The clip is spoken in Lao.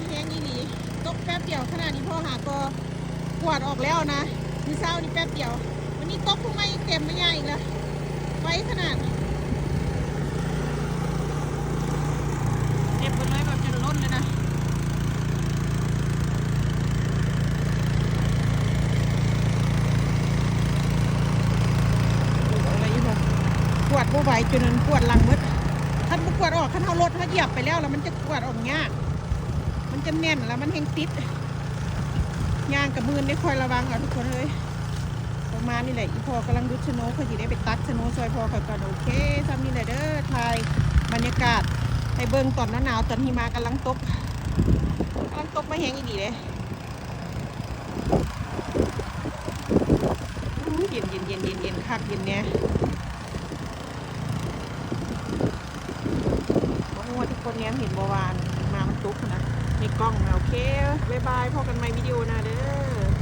ແຮງອີ່ຫຼີ ຕົກແປັບດຽວຂະໜາດນີ້ ພໍ່ຫາກໍກວາດອອກແລ້ວນະ ມື້ເຊົ້ານີ້ແປັບດຽວ ວັນນີ້ຕົກລົງມາອີກ ເຕັມມາຍາອີກລະ ໄວຂະໜາດ ເຕັມເບິດເລີຍ ແບບຈົນລົ້ນເລີຍນະ. ກວາດບໍ່ໄຫວ ຈົນນັ້ນປວດຫຼັງໝົດ ຄັນບໍ່ກວາດອອກ ຄັນເຮົາລົດເຮົາຢຽບໄປແລ້ວ ແລ້ວມັນຈະກວາດອອກຍາກ ມັນຈະແໜ້ນ ແລ້ວມັນແຮງຕິດ ຍ່າງກະມື່ນເດ້ ຄອຍລະວັງເອົາທຸກຄົນເອີຍ. ປະມານນີ້ແຫຼະ ອີ່ພໍ່ກຳລັງດຸດສະໂນ ຂ້ອຍຊິໄດ້ໄປຕັດສະໂນຊ່ອຍພໍ່ຂ້ອຍກ່ອນ. ໂອເຄ ສ່ຳນີ້ແຫຼະເດີ ຖ່າຍບັນຍາກາດໃຫ້ເບິ່ງຕອນໜາວໆ ຕອນຫິມະກຳລັງຕົກ ກຳລັງຕົກມາແຮງອີ່ຫຼີເດ້. ເຢັນໆໆໆ ເຢັນຄັກເຢັນແນ່. ບໍ່ຮູ້ວ່າທຸກຄົນແນມເຫັນບໍ່ວ່າຫິມະມັນຕົກນະ ໃນກ້ອງນະ. ໂອເຄ ບາຍບາຍ ພໍ້ກັນໃໝ່ວິດີໂອໜ້າເດີ.